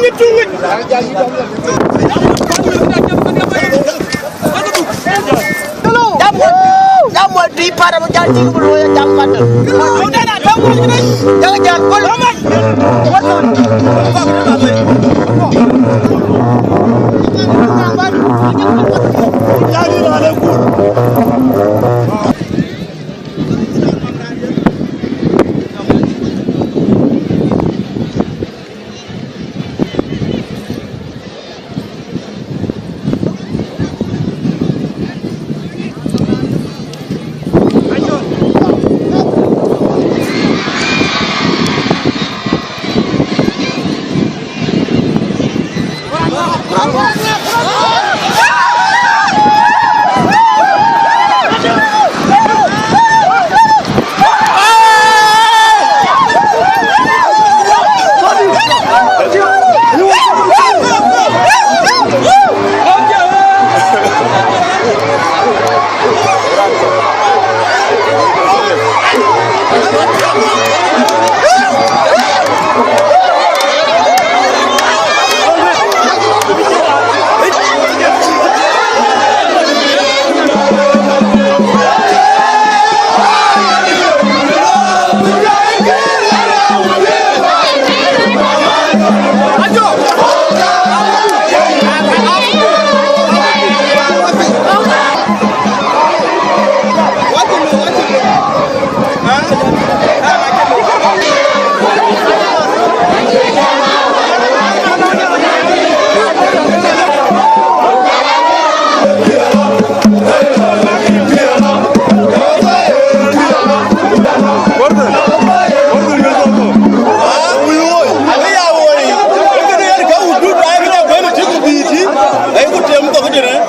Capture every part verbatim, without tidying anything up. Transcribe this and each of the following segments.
Jam, jam wä tui para bï jal cïk bï looi jam panë. Jam jam bol.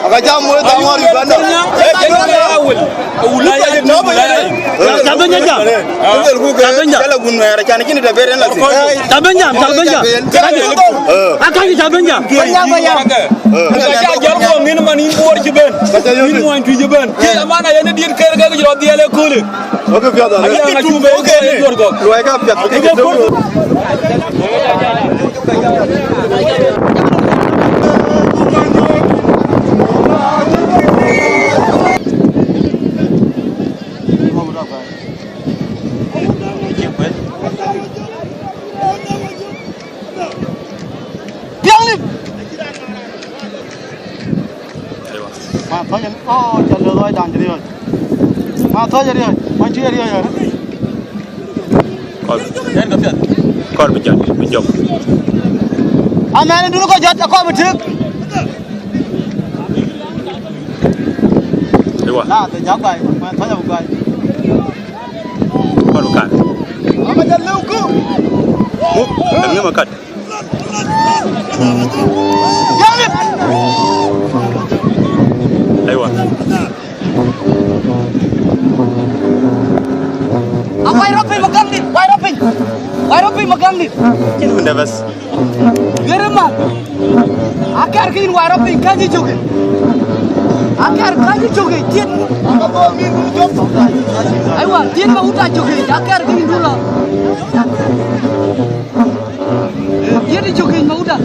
Aka jam wei thaŋ ɣɔn Uganda. Jabenya jam. Jabenya. Jabenya, jabenya. Akaji jabenya. Jal ko ngin man in bor ci ben. In muan tu ci ben. Ke amana yene diet ker ke jiro diele kule. Oke piada. Aja na tu be ke jor go. Luai ka piada. Piɔŋ lim. Ma thɔc, oh, ca lɔ lɔc dan riɔc. Ma thɔc riɔc, ma cï riɔc. Kɔr, kɔr bï jɔt, bï jɔt. Amɛn dun ko jɔt, akɔr bï tëk. Ewa. Na, the jab guy, man, thɔc abu guy. Kɔr bï kat. Ama jal lëu ku. Muk, ëŋë ma kat. Jam it. Aiwa. A wai rɔt piny ma gam dit, wai rɔt piny. Wai rɔt piny ma gam dit. Cïn wënde bas. Gere ma. Akɛr ke yïn wai rɔt piny, ka yï cök. Akɛr ka yï cök, tiet. Aiwa, tiet ma wut a cök, akɛr ke yïn dula. Diëtë cök yic ma wuda.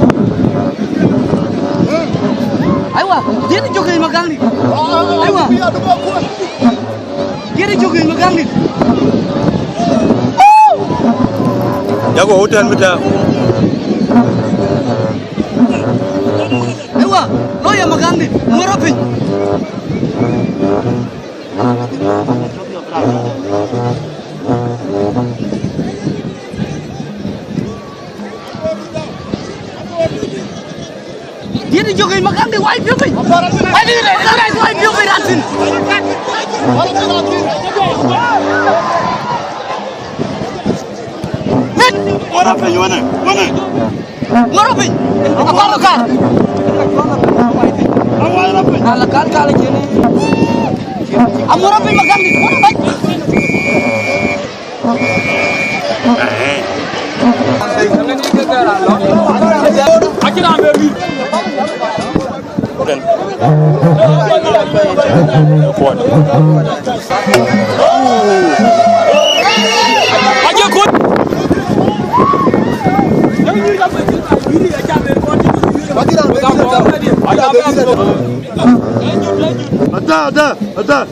Aiwa, diëtë cök yic ma gäŋdï. Aiwa. Diëtë cök yic ma gäŋdï. Yak wä wutɛn bï tääu. Aiwa, lɔ ya ma gäŋdï, ŋuɔ̈rɔ piny. Diëtë jök yic ma gäŋdï, wai piɔ̈u piny. Wai piɔ̈u piny, wai piɔ̈u piny, ratin. Mit. Ŋuɔ̈rɔ piny, wënë, wënë. Ŋuɔ̈rɔ piny. Akɔr kar. Ala kar kar cïnë. Aŋuɔ̈rɔ piny ma gäŋdï, ŋuɔ̈rɔ piny. Ada, ada, ada.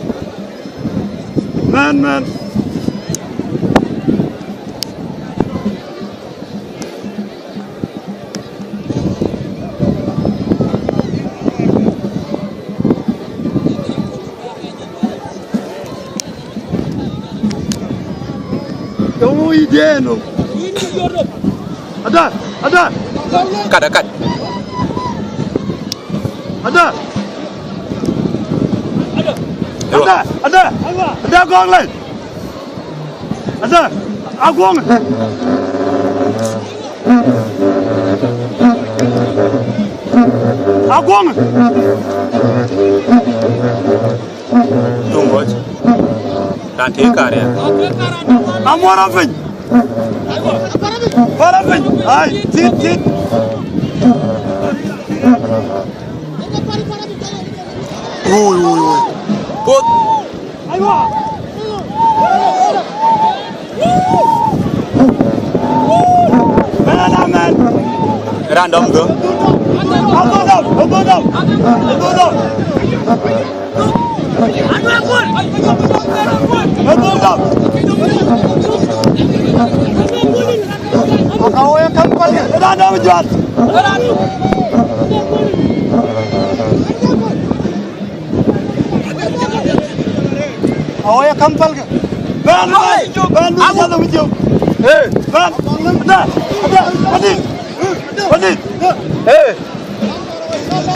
Man, man. Kamu ideno. Ada, ada. Kat, kat. Ada. Ada, ada. Ada gong lai. Ada. Aguɔŋ. Aguɔŋ. Tuŋ ɣɔc. Raan tëë karia. Amuɔr apiny. Muɔr apiny. Ai, tit, tit. Woi, woi, woi. Both. Random go. Random juat. Awo ya kam palka. Ban, ban, ban, ban, ban, ban. Hey. Ban, ada, ada, Adit. Adit. Hey.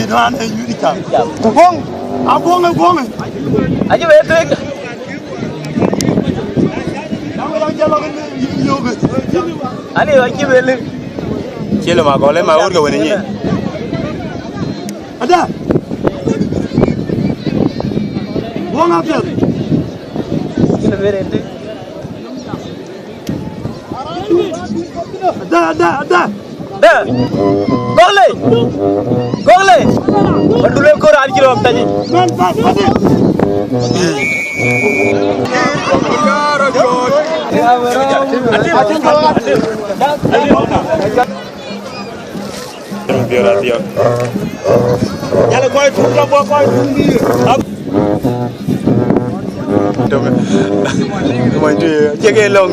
Idan e yuri kam. Gong, agong, agong. Aji be tek. Ani aji be le. Chile ma gole ma urga wene ni. Ada. Wong apiɛth. Ada, ada, ada. Da. Gɔ̈k lei. Gɔ̈k lei. Adule kor an kilo tani. Man, man, man. Biɔr adiɔk. Yala kɔc tuŋ la bɔ kɔc tuŋ ni. Mony tu ye, cie ke long.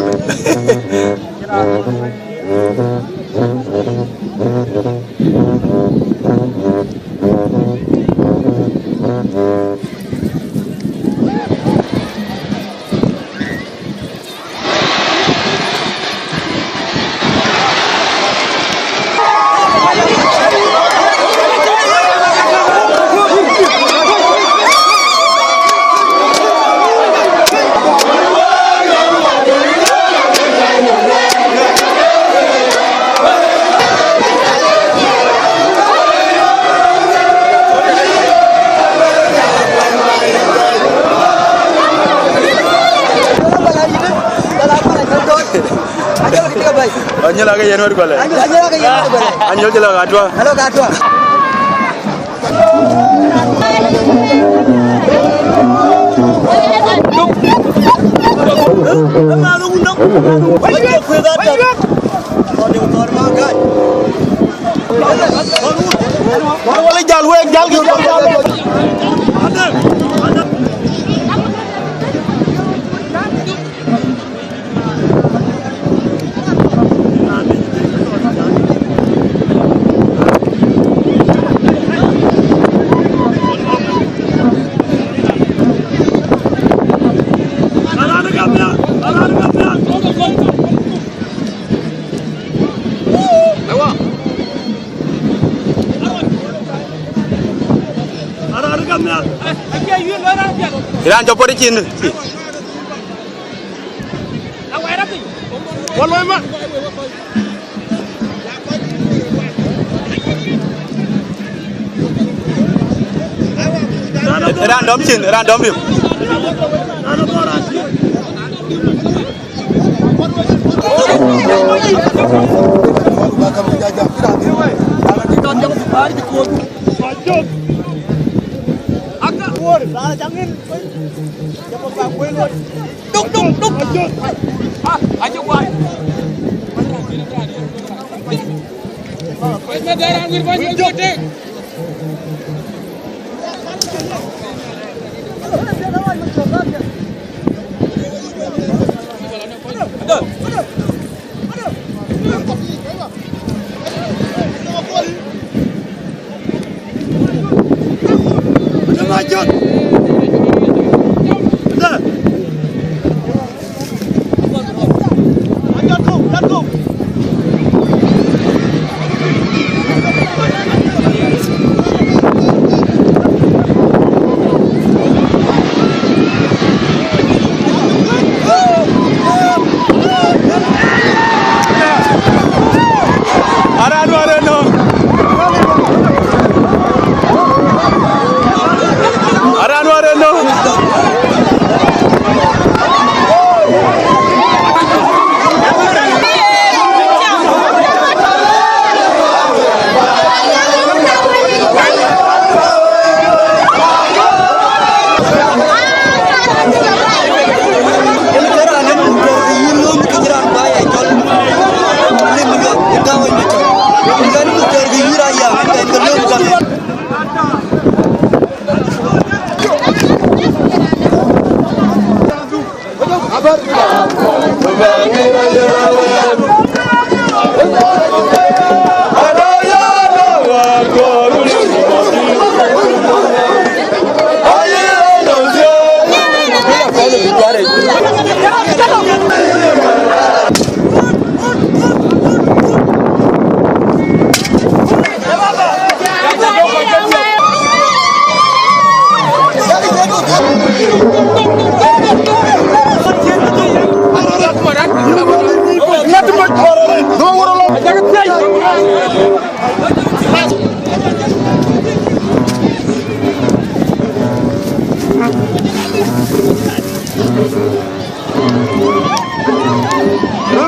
Anyela ke yen wet gole. Anyela ke yen wet gole. Anyol jela gatwa. Hello, gatwa. Wala jal wek jal ki. Iran jɔ pot icin. Waloi ma. Random cin, random rim. Duk, duk, duk. Ah, aje guai. Wes ma dara ngir ban yo tek. Aran ware no. Aran ware no.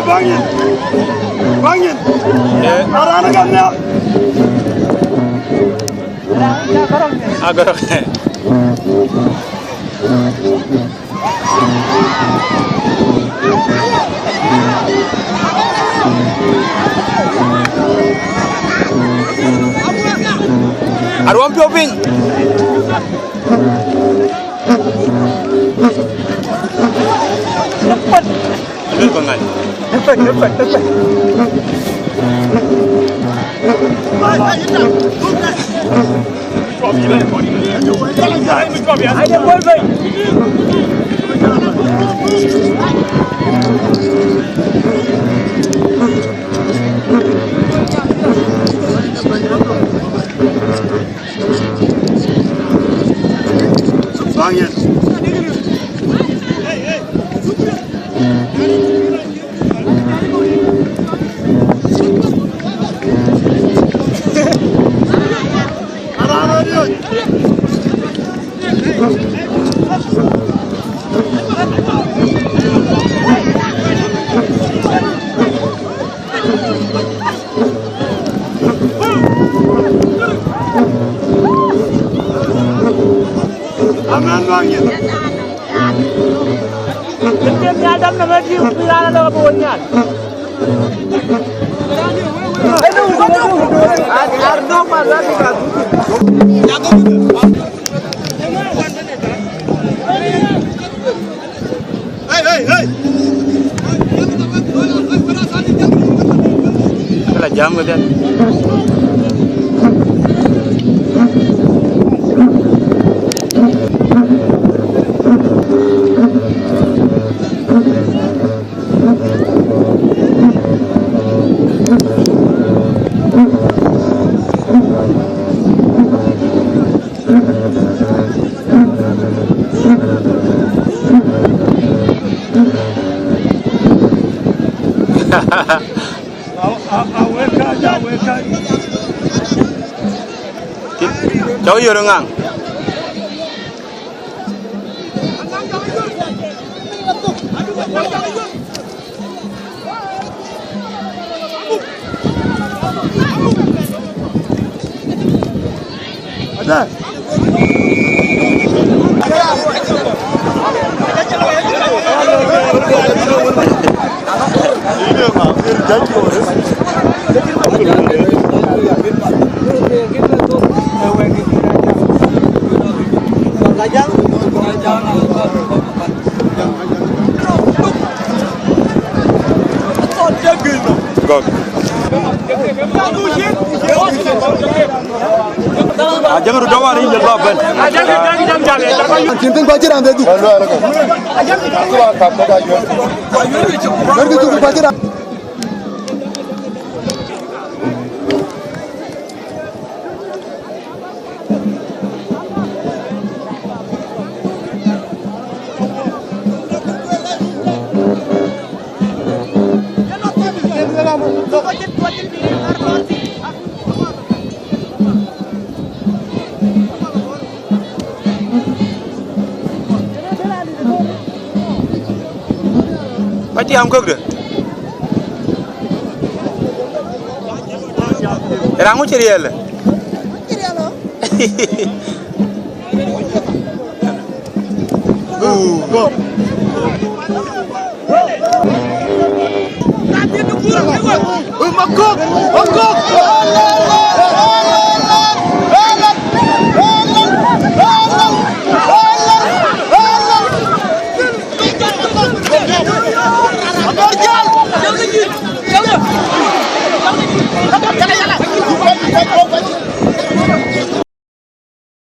Bangin. Bangin. Arana kan ya. Agora. Aruɔm piɔ̈u piny. Aduel bä ŋany. Bang yen. Amen, bang yen. Nhial däm nɔm ë diu, bï raan alɔ ke bï won nhial. Hey, hey, hey. Ala jam ke dia. Cɔk yör ŋaŋ. Gɔ̈k. Ajäŋ röt dɔ̈ɔ̈r yic lɔ bɛ̈n. Cïn thïn, ku acïn raan de dhuk. Ku acïn raan. Ba tiam kökdë. Raŋ ŋö cï riɛl?